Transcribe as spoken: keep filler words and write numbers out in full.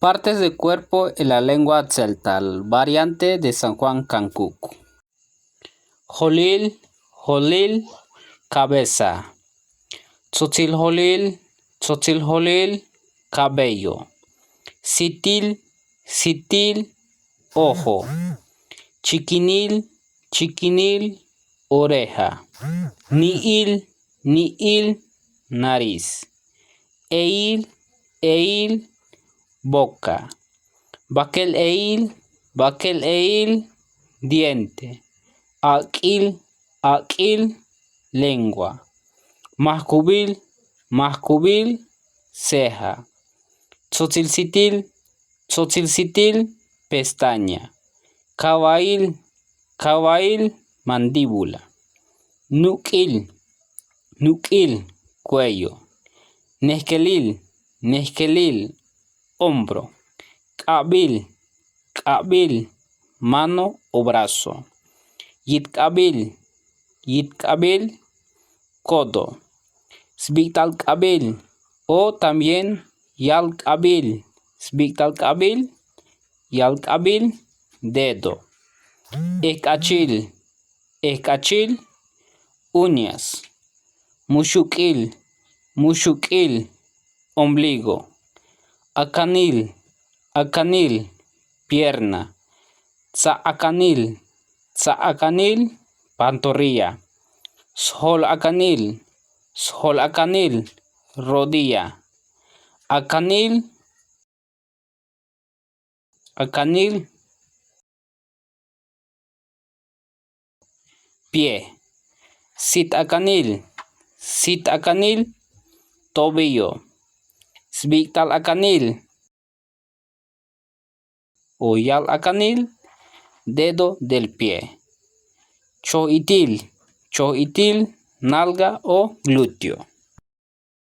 Partes del cuerpo en la lengua tzeltal, variante de San Juan Kankuuk. Jolil, jolil, cabeza. Tzotzil jolil, tzotzil jolil, cabello. Sitil, sitil, ojo. Chikinil, chikinil, oreja. Ni'il, ni'il, nariz. Eil, eil, boca. Bakel eil, bakel eil, diente. Ak'il, ak'il, lengua. Majkubil, majkubil, ceja. Tzotzil sitil, tzotzil sitil, pestaña. Kawail, kawail, mandíbula. Nuk'il, nuk'il, cuello. Nejkelil, nejkelil, hombro. K'abil, k'abil, mano o brazo. Yitk'abil, yitk'abil, codo. Sbik'tal k'abil o también yal k'abil, sbik'tal k'abil, yal k'abil, dedo. Ejk'achil, ejk'achil, uñas. Muxuk'il, muxuk'il, ombligo. Akanil, akanil, pierna. Tsa' akanil, tsa' akanil, pantorrilla. Sjol akanil, sjol akanil, rodilla. Akanil, akanil, pie. Sit akanil, sit akanil, tobillo. Sbik'tal akanil o yal akanil, dedo del pie. Choj itil, choj itil, nalga o glúteo.